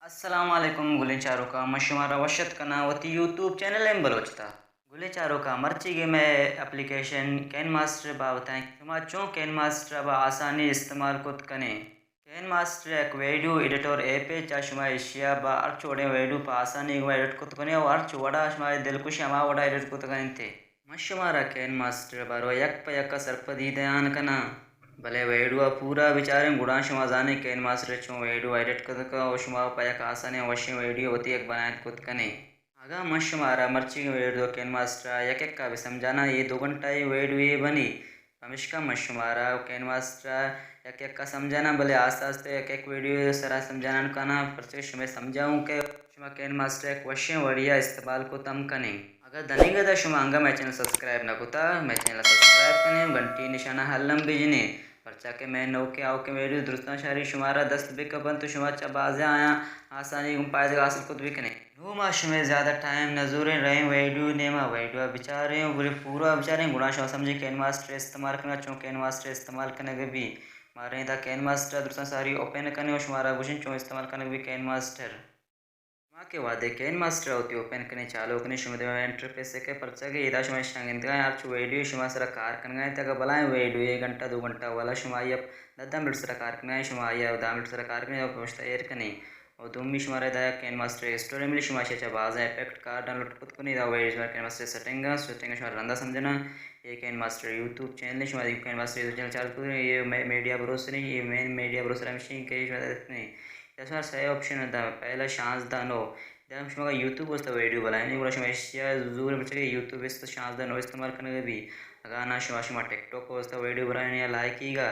السلام علیکم گلیں چاروکاں، من شمارا وش اتک کناں وتی یوٹیوب چینل ایم بلوچ تا۔ گلیں چاروکاں، مرچیگیں مئے اپلیکیشن کین ماسٹر بابت ءَ۔ شما چون کین ماسٹر ءَ با آسانی استعمال کت کنیں؟ کین ماسٹر یک ویڈیو ایڈیٹر ایپے، چا شما ایشی ءَ با ہرچ وڑیں ویڈیو پہ آسانی گما ایڈٹ کت کنیں اور ہرچ وڑا شما دل کش ہما وڑا ایڈٹ کت کنیں تے۔ من شمارا کین ماسٹر ءِ باروا یک پہ یک ءَ سرپدی دیان کناں، بلے ویڈیو ءَ پورا بچاریں، گڑا شما زانیں کین ماسٹر ءَ چون ویڈیو ایڈٹ کت کنت اور شما پہ یک آسانیں وشیں ویڈیو وتی یک بنائت کت کنیں۔ اگاں من شمارا مرچیگیں ویڈیو کین ماسٹر ءَ یک یک ءَ بہ سمجھاناں، اے دو گھنٹہ ءِ ویڈیو یے بنی، پمشکا من شمارا کین ماسٹر ءَ یک یک ءَ سمجھاناں، بلے آستہ آستہ یک یک ویڈیو ءِ سرا سمجھانان کناں، پرچہ شمئے سمجھاؤں کہ شما کین ماسٹر ءَ یک وشیں وڑی ءَ استعمال کت ہم کنیں۔ اگاں دنیگت ءَ شما انگہ مئے چینل سبسکرائب نہ کتا، مئے چینل سبسکرائب کنیں، گھنٹی نشانہ الم بجنیں، پرچا کہ مئے نوکیں آؤکیں ویڈیو درستاں شاری شمارا دست بہ کپنت تو شما چہ بازیں آیاں آسانی گوں پائدگ حاصل کت بہ کنیں۔ نوں ما شمئے زیادہ ٹائم نہ زوریں، رئیں ویڈیو نیما، ویڈیو ءَ بچاریں، پورا بچاریں، گڑا شما سمجھیں کین ماسٹر استعمال کنگا، چون کین ماسٹر استعمال کنگ بی۔ ما رئیں دا کین ماسٹر درستاں ساری اوپن کنیں اور شمارا گوشیں چون استعمال کنگ بی کین ماسٹر۔ ما کہ وہدے کین ماسٹر ءَ وتی اوپن کنیں، چالو کنیں، شمئے دیما انٹرفیس ءَ کئیت، پرچا کہ ادا شما اشاں گندگا ایں، ہرچ ویڈیو شما سرا کار کنگا ایں، اگاں بلاہیں ویڈیو یک گھنٹہ دو گھنٹہ والا شما آئی ءَ دہ دہ منٹ سرا کار کنگا ایں، شما آئی ءَ دہ منٹ سرا کار کنیں اور پشتا ایر کنیں۔ اور دومی شمارا ادا کین ماسٹر اسٹوری ملی، شما اشی ءَ چہ بازیں افیکٹ کار ڈاؤنلوڈ کت کنیں، ادا ویڈیو شمارا کین ماسٹر سیٹنگ ءَ، سیٹنگ ءَ شما رندا سمجھنا۔ اے کین ماسٹر یوٹیوب چینل، شما کین ماسٹر یوٹیوب چینل چالو کت کنیں، اے مے-، میڈیا براؤزر ایں، اے مین میڈیا براؤزر ہمیشی ایں کہ شما دست کنیں۔ ادا شمارا سئے آپشن ادا، پہلا شانزدہ نو۔ ادا شما اگاں یوٹیوب واسطہ ویڈیو بنائینی، گڑا شما ایشی ءَ زور، پرچا کہ یوٹیوب است شانزدہ نو استعمال کنگ بی۔ اگاں نہ شما، شما ٹک ٹاک واسطہ ویڈیو بنائینی یا لائکی گا،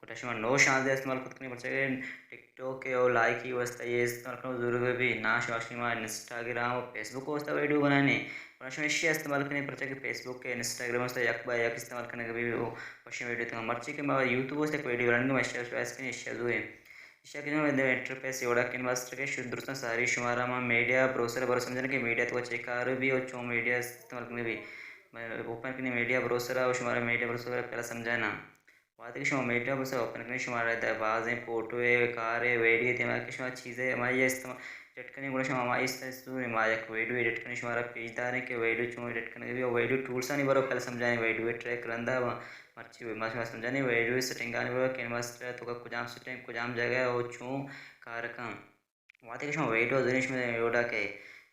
گڑا شما نو شانزدہ استعمال کت کنیں، پرچا کہ ٹک ٹاک ءِ او لائکی واسطہ اے استعمال کنگ زورگ بی۔ نہ شما، شما انسٹاگرام و فیس بک واسطہ ویڈیو بنائینی، گڑا شما ایشی ءَ استعمال کنیں، پرچا کہ فیس بک ءُ انسٹاگرام واسطہ یک بہ یک استعمال کنگ بی او وشیں ویڈیو تک۔ مرچی کہ ما یوٹیوب واسطہ یک ویڈیو بنائینگ، ما ایشی ءَ چوائس کنیں، ایشی ءَ زوریں۔ ایشی ءَ کہ شما دے انٹرفیس ءِ وڑا کین ماسٹر کہ شو درستاں ساری شمارا ما میڈیا براؤزر ءِ باروا سمجھانے کہ میڈیا تو چے کار بی اور چون میڈیا استعمال کنگ بی۔ میں اوپن کنی میڈیا براؤزر ءَ اور شمارا میڈیا براؤزر ءِ پہلا سمجھانا۔ وہدے کہ شما میڈیا براؤزر اوپن کنی، شمارا ادا بازیں فوٹو ءِ کار ءِ ویڈیو دیما کہ شما چیزے ہمائی استعمال ایڈٹ کنی، گڑا شما ہمائی استعمال، ما یک ویڈیو ایڈٹ کنی، شمارا پیش داریں کہ ویڈیو چون ایڈٹ کنگ بی اور ویڈیو ٹولسانی باروا پہلا سمجھانے، ویڈیو ٹریک رندا مرچی ما شما سمجھانے، ویڈیو سیٹنگانی باروا کین ماسٹر ءِ توکا کجام سیٹنگ، کجام جاگہ ءَ او چون کار کن۔ وہدے کہ شما ویڈیو زوری، شما ویڈیو کہ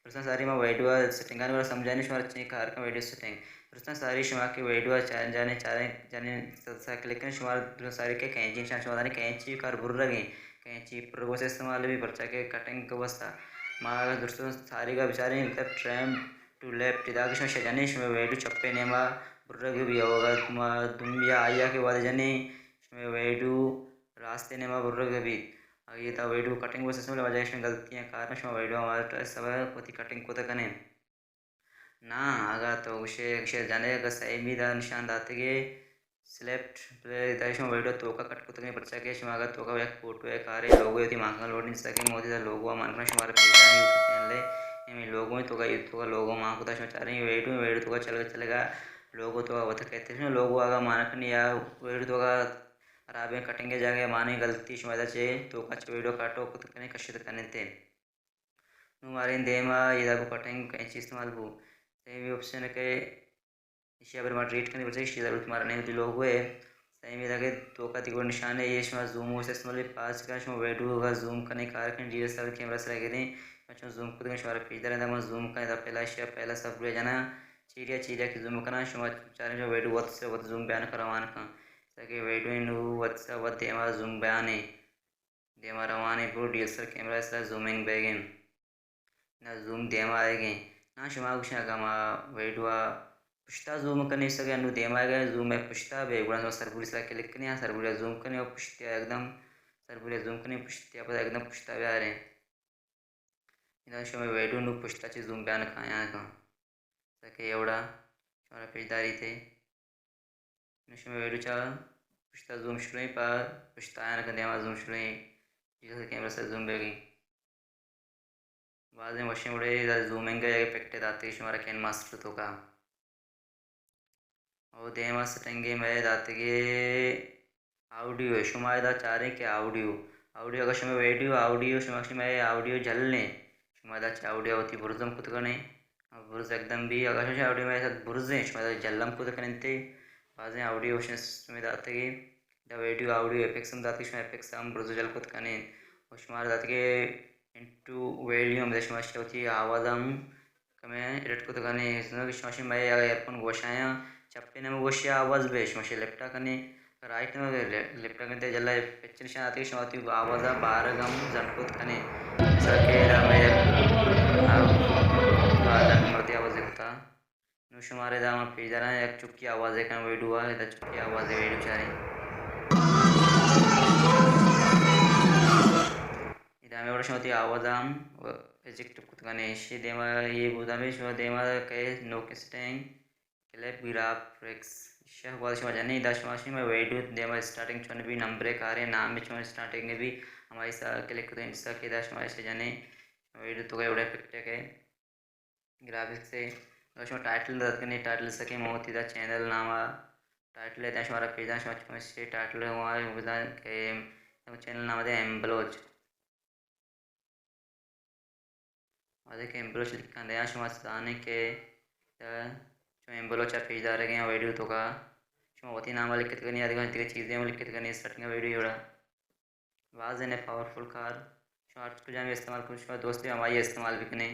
درستاں ساری ما ویڈیو سیٹنگانی باروا سمجھانے، شما چین کار کن ویڈیو سیٹنگ۔ درستاں ساری شما کہ ویڈیو چاریں، جانے، چاریں، جانے سا کلک کنیں، شما درستاں ساری کہ کینچی نشان، شما دانے کینچی کار برگیں، کینچی پر گوس استعمال بی، پرچا کہ کٹنگ واسطہ۔ ما درستاں ساری کا بچاریں، ٹریم ٹو لیفٹ، ادا کہ شما شہ جنیں، شما ویڈیو چپے نیما برگ بی، اوگا ما دومی آئی ءَ کہ وہدے جنیں، شما ویڈیو راستے نیما برگ بیت۔ اگہ ادا ویڈیو کٹنگ بوت سسٹم، واجہ شما غلطیاں کار، شما ویڈیو ہمارا سبا وتی کٹنگ کت کنیں۔ نا، اگہ تو گوشے، گوشے جنے، اگہ سیمی دا نشان داتگے، سلیکٹ، ادا شما ویڈیو توکا کٹ کت کنیں، پرچا کہ شما اگہ توکا یک فوٹو ءِ کارے، لوگو وتی مان کن لوڈ نہیں سکے، موتی دا لوگو مان کن شمارا پیدا نہیں چینل ہے، ہمیں لوگو توکا، توکا لوگو مان کتا شما چاریں ویڈیو، ویڈیو توکا چلگا چلگا لوگو توکا وتا کہتے ہیں، لوگو اگہ مان کن یا ویڈیو توکا خرابیں کٹنگ ءِ جاگہ ءَ مانیں غلطی شما ادا چہ توکا چہ ویڈیو کٹ ءُ کت کنیں، کشت کنیں تے۔ نوں ماریں دیما ادا گوں کٹنگ کینچی استعمال بو۔ سیمی آپشن کہ ایشی ءَ بر ما ڈیلیٹ کنیں، پرچہ ایشی ضرورت مارا نہیں ہوتی لوگو ہے۔ سیمی ادا کہ توکا تئی گوں نشان ہے، یہ شما زوم ہو استعمال بی، پاس کن شما ویڈیو اگا زوم کنیں کار کنیں، D S L R camera سرا گریں، شما زوم کت کنیں، شمارا پیش داریں، ادا ما زوم کنیں، ادا پہلا ایشی ءَ پہلا سب جنا چیریا چیریا کہ زوم کناں، شما چاریں جو ویڈیو وت سے وت زوم بیان کن روان کن۔ تاکہ ویڈیو نو وت سے وت دیما زوم بیان ہے۔ دیما روان ہے، برو D S L R camera سرا زومنگ بیگیں۔ نہ زوم دیما آئیگیں۔ نہ شما گوشیں اگاں ما ویڈیو ءَ پشتا زوم کنیں، سگے انو دیما آئیگا زوم ءِ پشتا بے، گڑا شما سربوری سرا کلک کنیں، ہاں سربوری زوم کنیں اور پشتی ءَ اکدم سربوری زوم کنیں، پشتی ءَ پدا اکدم پشتا بیاریں۔ ادا شمئے ویڈیو نوں پشتا چہ زوم بیان کایاں کن۔ تاکہ اے وڑا شمارا پیش داریت۔ نوں شمئے ویڈیو چہ پشتا زوم شروع ایں، پہ پشتا آیان کن دیما زوم شروع ایں۔ جی کیمرہ سرا زوم بیگیں۔ بازیں وشیں وڑے ادا زومنگ ءِ یک افیکٹے داتگ شمارا کین ماسٹر توکا۔ او دیما سیٹنگے مئے داتگے آڈیو ءِ، شما ادا چاریں کہ آڈیو، آڈیو، اگاں شمئے ویڈیو آڈیو، شما شمئے آڈیو جھلیں، شما ادا چہ آڈیو وتی برز ہم کت کنے، برز یکدم بی، اگاں شمئے آڈیو مئے ساتھ برزیں، شما ادا جھل ہم کت کننتے۔ بازیں آڈیو وشیں سسٹمے داتگے، ادا ویڈیو آڈیو ایفیکٹس ہم داتگے، شما ایفیکٹس ہم برز جھل کت کنیں۔ و شمارا داتگے انٹو ویلیوم، ادا شما شہ وتی آواز ہم کمے ایڈٹ کت کنیں، مثلاً کہ شما شی مئے اگر ایئرفون گوشایاں، چپیں نمے گوشی آواز بے، شما شی لیفٹا کنیں، رائٹ نمے لے-، لیفٹا کنیں، تے جھلا پچ نشان آتے کہ شما وتی آوازا بارگ ہم زنڈ کت کنیں۔ مثال کہ ادا مئے یک آ-، آ زنڈ مردی آواز کتا۔ نوں شمارے ادا ما پیش داراں، یک چکی آوازے کن ویڈیو آ، ادا چکی آوازے ویڈیو چاریں۔ ادا ہمے وڑا شما وتی آوازا ہم ایجیکٹ کت کنیں۔ ایشی دیما اے بوت ہمے شما دیما کئے نوکیں سیٹنگ، کلپ گرافکس، ایشی ءَ باز شما جنیں، ادا شما شی مئے ویڈیو دیما اسٹارٹنگ چون بی، نمبرے کاریں، نام چون اسٹارٹنگ بی، ہمائی سا کلک کتیں، ایشی سا کہ ادا شما ایشی جنیں، ویڈیو تو گئے وڑے افیکٹ ہے کہ گرافکس ہے۔ اگر شما ٹائٹل دات کنیں، ٹائٹل سکیں، من وتی ادا چینل ناما ٹائٹل ہے، ادا شمارا پیداں، شما چون سے ٹائٹل ہوا بزان کہ چینل نام دے ایم بلوچ۔ وہدے کہ ایم بلوچ لکھاں دیاں، شما زانیں کہ، ء، چون ایم بلوچ ء پیش دارگ ء ویڈیو توکا شما وتی نام ء لکھت کنی، یا دگہ دگہ چیزیں ہم لکھت کنی، سیٹنگ ء ویڈیو وڑا باز نے پاورفل کار، شما ہر کجا ہم استعمال کن، شما دوستی ہمائی استعمال بکنے۔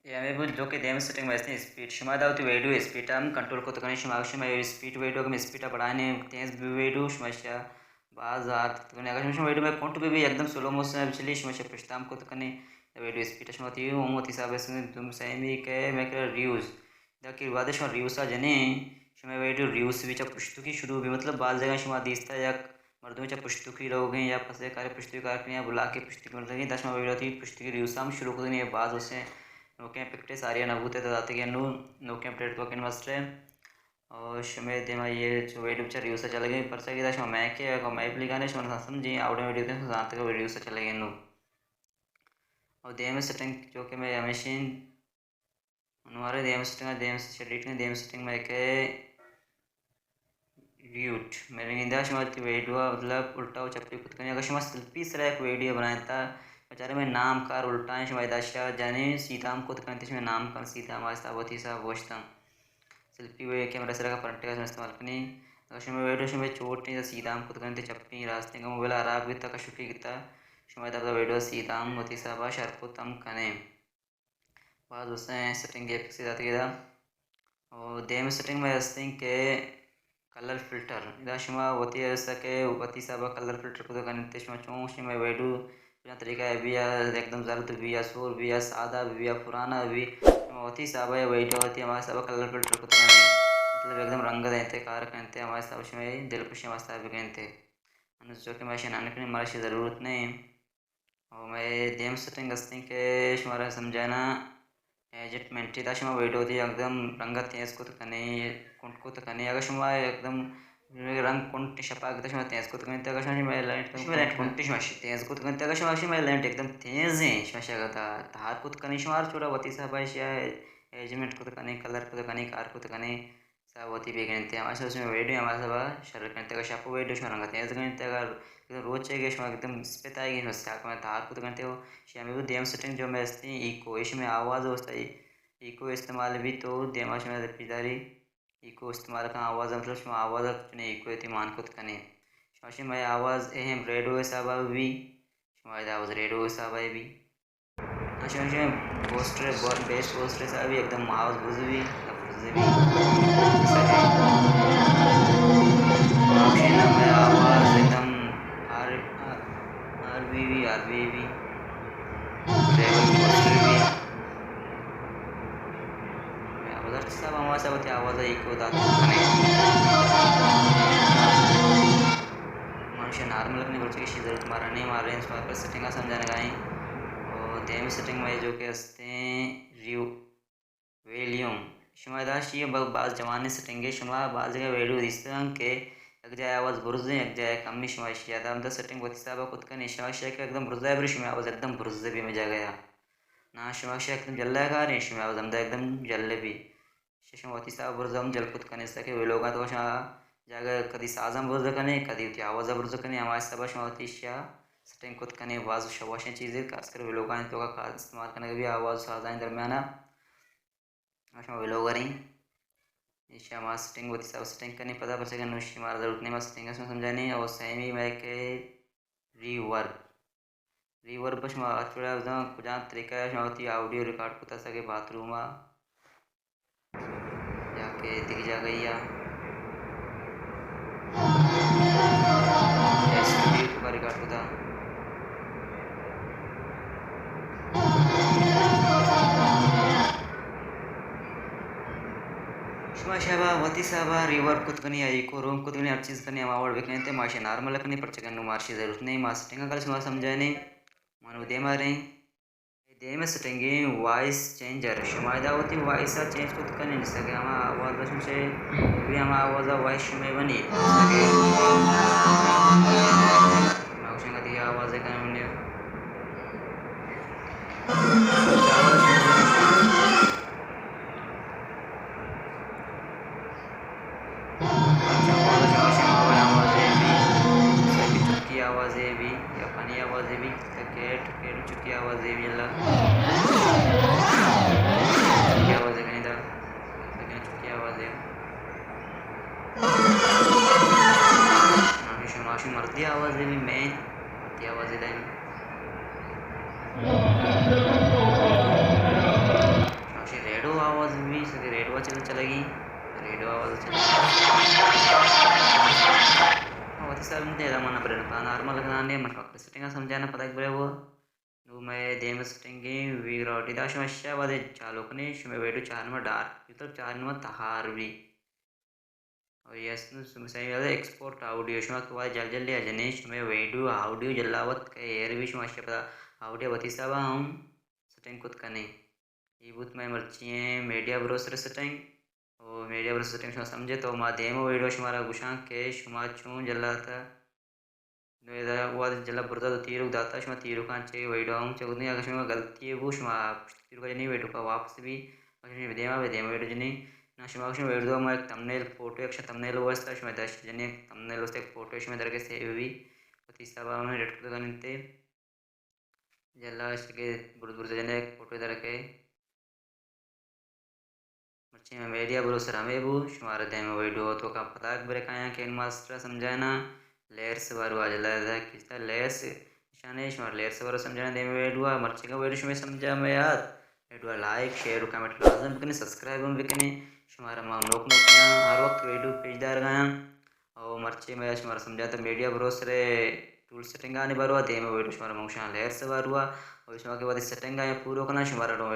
اے ہمے بوت جو کہ دیم سیٹنگ میں استیں اسپیڈ۔ شما ادا وتی ویڈیو اسپیڈ ہم کنٹرول کت کنیں۔ شما، شما اسپیڈ ویڈیو کم اسپیڈ بڑھائیں، تیز بھی ویڈیو شما شا باز آرت کت کنیں۔ اگر شما، شما ویڈیو میں کنٹ بھی، بھی یکدم سلو موشن چلی، شما شا پشتام کت کنیں۔ ویڈیو اسپیڈ شما تی ہم وتی حساب سے دم سیمی کہ میں کرا ریوز۔ داں کہ وہدے شما ریوس ء جنیں، شمئے ویڈیو ریوس بی چہ پشتکی شروع بی، مطلب باز جگہ شما دیستہ یک مردمے چہ پشتکی روگیں یا پسے کارے پشتکی کار کنیں یا بلاکے پشتکی مردگیں، داں شما ویڈیو تی پشتکی ریوس ہم شروع کتگیں، باز اسے نوکیں اپڈیٹ ساری نہ بوتے تو داتگیں نو نوکیں اپڈیٹ تو کن مسترے۔ اور شمئے دیما یہ چو ویڈیو چہ ریوس چلگیں، پرچا کہ داں شما میکے کو میپ لگانے شما نہ سمجھیں، آوڑیں ویڈیو تے زانتے کہ ریوس چلگیں نو۔ اور دیم سیٹنگ جو کہ میں ہمیشین انوارے دیم سیٹنگ، دیم سیٹنگ، دیم سیٹنگ میں کہ ریوٹ۔ میں رنگی دا شما تی ویڈیو مطلب الٹا و چپی کت کنی۔ اگر شما سلپی سرا یک ویڈیو بنائیں تا بچارے میں نام کار الٹا ہیں، شما ادا شا جانی سیدھا ہم کت کنی، شما نام کار سیدھا ہم آستا بہت ہی سا گوشتاں۔ سلپی وے کیمرہ سرا کا فرنٹ کا استعمال کنی۔ اگر شما ویڈیو شما چوٹ ہیں سیدھا ہم کت کنی، چپی راستیں کا موبائل خراب گتا کا شکی گتا، شما ادا ویڈیو سیدھا ہم وتی حسابا شر کت ہم کنے۔ باز دوستاں سیٹنگ ایپکس داتگ ادا۔ اور دیم سیٹنگ میں ہستیں کہ کلر فلٹر۔ ادا شما وتی ایسا کہ وتی حسابا کلر فلٹر کت کنت، شما چون شما ویڈیو کجا طریقہ ہے بی یا ایک دم زرد بی یا سور بی یا سادہ بی یا پرانا بی، شما وتی حسابا ویڈیو وتی ہما حسابا کلر فلٹر کت کنت۔ مطلب ایک دم رنگ دینتے کار کنتے ہما حساب شما دل خوشی ہما حساب بکنتے۔ انو جو کہ ما شنان کنی مارا شی ضرورت نہیں۔ اور مئے دیم سیٹنگ ہستیں کہ شمارا سمجھانا ایڈجسٹمنٹ، ادا شما ویڈیو دی یکدم رنگ تیز کت کنے، کنٹ کت کنے۔ اگر شما یکدم رنگ کنٹ شپا گتا شما تیز کت کنے، اگر شما مئے لائٹ، شما لائٹ کنٹ شما شی تیز کت کنے، اگر شما شی مئے لائٹ یکدم تیز ہیں، شما شی گتا تار کت کنے، شما چورا وتی حسابا شی ایڈجسٹمنٹ کت کنے، کلر کت کنے، کار کت کنے۔ سا وتی بہ کنتے، ہما سا شمئے ویڈیو ہما سا با شر کنتے۔ اگر شپ ویڈیو شما رنگا تیز کنتے، اگر روچے کہ شما ایک دم اسپت آئے گی، شما سیاہ کمے تار کت کنتے ہو۔ شی ہمیں وہ دیم سیٹنگ جو میں ہستیں ایکو، یہ شمئے آواز ہوستا ایکو استعمال بھی تو دیما شما پیداری ایکو استعمال کن آواز، مطلب شما آواز کچھ نے ایکو تی مان کت کنے۔ شما شمئے آواز اہم ریڈو حسابا بھی، شما آواز ریڈو حسابا بھی۔ اشان شان بوسٹر، بو-، بیس بوسٹر صاحب ایک دم آواز بزوی، لفظ بزوی۔ آپشن میں آواز ایک دم R, R, R B B, R B B. Driver booster بھی۔ میں آواز اچھا صاحب، ہمارے صاحب تے آواز ایکو دات کنے۔ مانشا نارمل کنی، بلکہ کسی ضرورت مارا نہیں، مارا رینج پر سیٹنگ آ سمجھانے گائیں۔ اور دیم سیٹنگ میں جو کہ ہستے ہیں ریو-، ویلیوم۔ شما ادا شی ب-، باز جوانیں سیٹنگے، شما باز جگہ ویڈیو دیستگاں کہ یک جاہ آواز برزیں، یک جاہ کمی، شما اشی ادا ہمدا سیٹنگ وتی حسابا کت کنے، شما اشی کہ یکدم برزا بری، شما آواز یکدم برزے بی ہمے جاگہ آ۔ نا شما اشی یکدم جلہ کاریں، شما آواز ہمدا یکدم جلہ بی۔ ایشی شما وتی حساب ءَ برز ءَ ہم جلب کت کنے، سکے ویلوگاں تو شما جاگہ کدی ساز ہم برز کنے، کدی وتی آواز ءَ برز کنے، ہما حساب ءَ شما وتی ایشی ءَ سیٹنگ کت کنے، باز شواشیں چیزے، خاص کر ویلوگانی توکا استعمال کنگ بی آواز سازانی درمیان ءَ۔ شما ویلوگریں، ایشی ءَ ما سیٹنگ وتی حساب ءَ سیٹنگ کنیں پدا، پرچہ کہ نوشی مارا ضرورت نہیں، ما سیٹنگ ءَ شما سمجھانے۔ اور سیمی مئے کہ ریورب، ریورب شما ہر وڑا بزاں کجام طریقہ ءَ شما وتی آڈیو ریکارڈ کتا، سکے باتھ روم ءَ یا کہ دگہ جاگہی ءَ یا اسٹوڈیو توکا ریکارڈ کتا۔ شما شابا وتی حسابا ریورب کت کنی یا ایکو روم کت کنی، ہر چیز کنی ہما وڑ بکنی تے ما ایشی نارمل کنی، پرچہ کہ نوں مارشی ضرورت نہیں، ما سیٹنگ کل شما سمجھانے۔ ما نوں دیما رہیں۔ اے دیم سیٹنگیں وائس چینجر، شما ادا وتی وائس ءَ چینج کت کنیں، جیسا کہ ہما آواز ءَ شما چے، بھی ہما آواز ءَ وائس شما بنی، جیسا کہ ما گوشیں کہ دگہ آواز ءَ کنیں منی۔ چکی آوازے بی یا پانی آوازے بی، کیٹ، کیٹ چکی آوازے بی، اللہ۔ چکی آوازے کنی دا۔ چکی آوازے۔ شما، شما مردی آوازے بی، مین مردی آوازے دائم۔ شما ریڈو آواز بی، سکے ریڈو چل چلگی۔ ریڈو آواز چل۔ وتی سر متے ادا من برن پا نارمل کنانے، من فقط سیٹنگ سمجھانا پتہ برے وہ۔ نو مئے دیم سیٹنگیں وی گراٹی دا شما شہ وادے چالو کنے، شما ویڈیو چار نمبر ڈارک، مطلب چار نمبر تہار بی۔ اور یس نو شما سہی وادے ایکسپورٹ آڈیو، شما کہ وادے جل جل یا جنے، شما ویڈیو آڈیو جلا وت کہ ایر بی، شما شہ پدا آڈیو وتی حسابا ہم سیٹنگ کت کنے۔ اے بوت مئے مرچی ایں میڈیا بروسر سیٹنگ۔ او میڈیا بروسر سیٹنگ شما سمجھے تو ما دیمو ویڈیو شمارا گوشاں کہ شما چون جلاتا۔ نو ادا واد جلا برزا تو تیروک داتا، شما تیروکاں چے ویڈیو ہم چے گدنی، اگر شما غلطی بو شما پشت تیروکا جنی ویڈیو کا واپس بی، اگر شما دیما بی دیما ویڈیو جنی۔ نا شما شما ویڈیو ما ایک تمنیل فوٹو، ایک تمنیل واسطہ شما دش جنی، ایک تمنیل واسطہ ایک فوٹو شما درکے سیو بی۔ وتی حسابا ہم ایڈٹ کت کنتے۔ جلا اشکے برز برز جنے ایک فوٹو درکے۔ مرچی میں میڈیا بروسر ہمے بو، شمارا دیم ویڈیو توکا پتاک برے کایاں کین ماسٹر سمجھائنا، لیئرز باروا جلا دا کستا لیئرز نشانے، شمارا لیئرز باروا سمجھائنا دیم ویڈیو۔ مرچی کا ویڈیو شمیں سمجھا میں یاد، ویڈیو لائک، شیئر و کمنٹ لازم بکنے، سبسکرائب ہم بکنے۔ شمارا ما نوک نوک ہر وقت ویڈیو پیش دار گایاں۔ او مرچی میں شمارا سمجھاتا میڈیا بروسر ٹول سیٹنگانی باروا، دیم ویڈیو شمارا من گوشاں لیئرز باروا۔ او شما کہ وتی سیٹنگ آیا پورو کنا، شمارا رو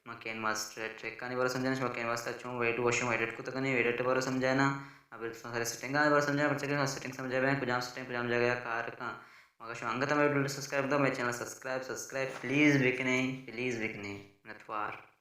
من کین ماسٹر ٹریکانی باروا سمجھانا، شما کین ماسٹر چون ویڈیو شما ایڈٹ کت کنی، ایڈٹ باروا سمجھانا۔ اب شما سارے سیٹنگانی باروا سمجھانا، پرچہ کہ شما سیٹنگ سمجھا بین کجام سیٹنگ کجام جگہ کار کن۔ مگر شما انگت ہم ویڈیو سبسکرائب دا، میں چینل سبسکرائب، سبسکرائب پلیز بکنے، پلیز بکنے۔ منتوار۔